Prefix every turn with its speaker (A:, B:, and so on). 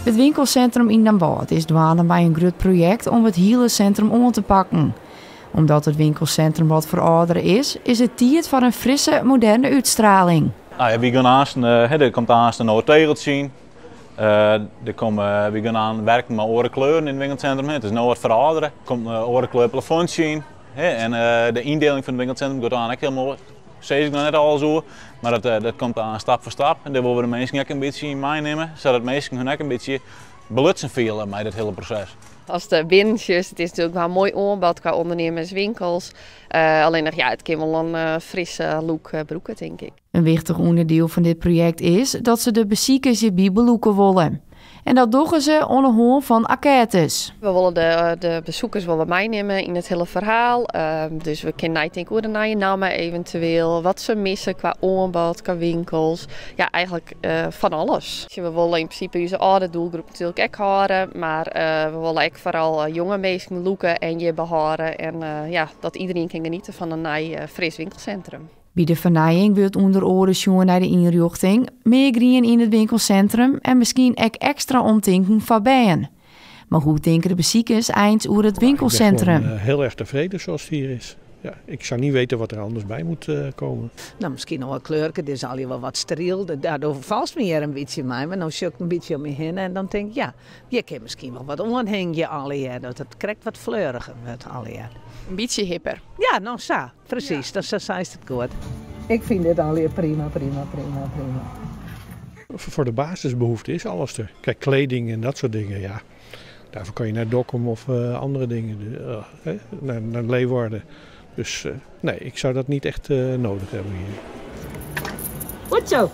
A: It winkelsintrum yn Damwâld is dwaande mei in grut projekt om it hiele sintrum oan te pakken. Omdat it winkelsintrum wat ferâldere is, is it tiid foar in frisse, moderne útstraling.
B: Nou ja, wy gean aanst, der komt aanst in oar tegeltsje yn. Der komme, wy gean oan werken mei oare kleuren yn it winkelsintrum. It is no wat ferâldere. Der komt in oare kleur plafondsje yn. En de yndieling fan it winkelsintrum giet oan ek hielendal oars. Sis ik noch net alles oer, mar dat komt oan stap foar stap. En dêr wolle we de minsken ek in bytsje yn meinimme, sadat minsken hun ek in bytsje belutsen fiele mei dit hiele proses.
C: Ast de binnen sjochst, it is natuerlik wol in moai oanbod kwa ûndernimmers, winkels. Allinnich ja, it kin wol in frisse look brûke, tink ik.
A: In wichtich ûnderdiel fan dit projekt is dat se de besikers hjirby belûke wolle. En dat dogge se oan 'e hân fan enkêtes.
C: We wolle de besoekers wol wat meinimme yn it hiele ferhaal. Dus we kinne neitinke oer de nije namme eventueel, wat se misse kwa oanbod, kwa winkels. Ja, eigentlik fan alles. We wolle yn prinsipe ús âlde doelgroep natuerlik ek hâlde, mar we wolle ek foaral jonge minsken lûke en hjir behâlde. En ja, dat iedereen kin geniete fan in nij fris winkelsintrum.
A: By de fernijing wurdt ûnder oare sjoen nei de ynrjochting, mear grien yn it winkelsintrum en miskien ek ekstra omtinken foar bern. Mar hoe tinke de besikers eins oer it
D: Ik ben
A: winkelsintrum?
D: gewoon heel erg tevreden zoals het hier is. Ja, ik zou niet weten wat er anders bij moet komen.
E: No, miskien noch wat kleurke, it is allegear wol wat steryl. Dêrtroch falst my hjir in bytsje mei, mar no sjoch ik in bytsje om my hinne en dan tink ik, ja, hjir kin miskien wol wat oanhingje allegear, dat it krekt wat fleuriger wurdt allegear.
C: In bytsje hipper.
E: Ja, no sa, presys, dan sa seist it goed. Ik fyn dit allegear prima, prima, prima, prima.
D: Voor de basisbehoeften is alles er. Kijk, kleding en dat soort dingen, ja. Daarvoor kan je naar Dokkum of andere dingen, naar Leeuwarden. Dus nee, ik zou dat niet echt nodig hebben hier.
E: Goed zo.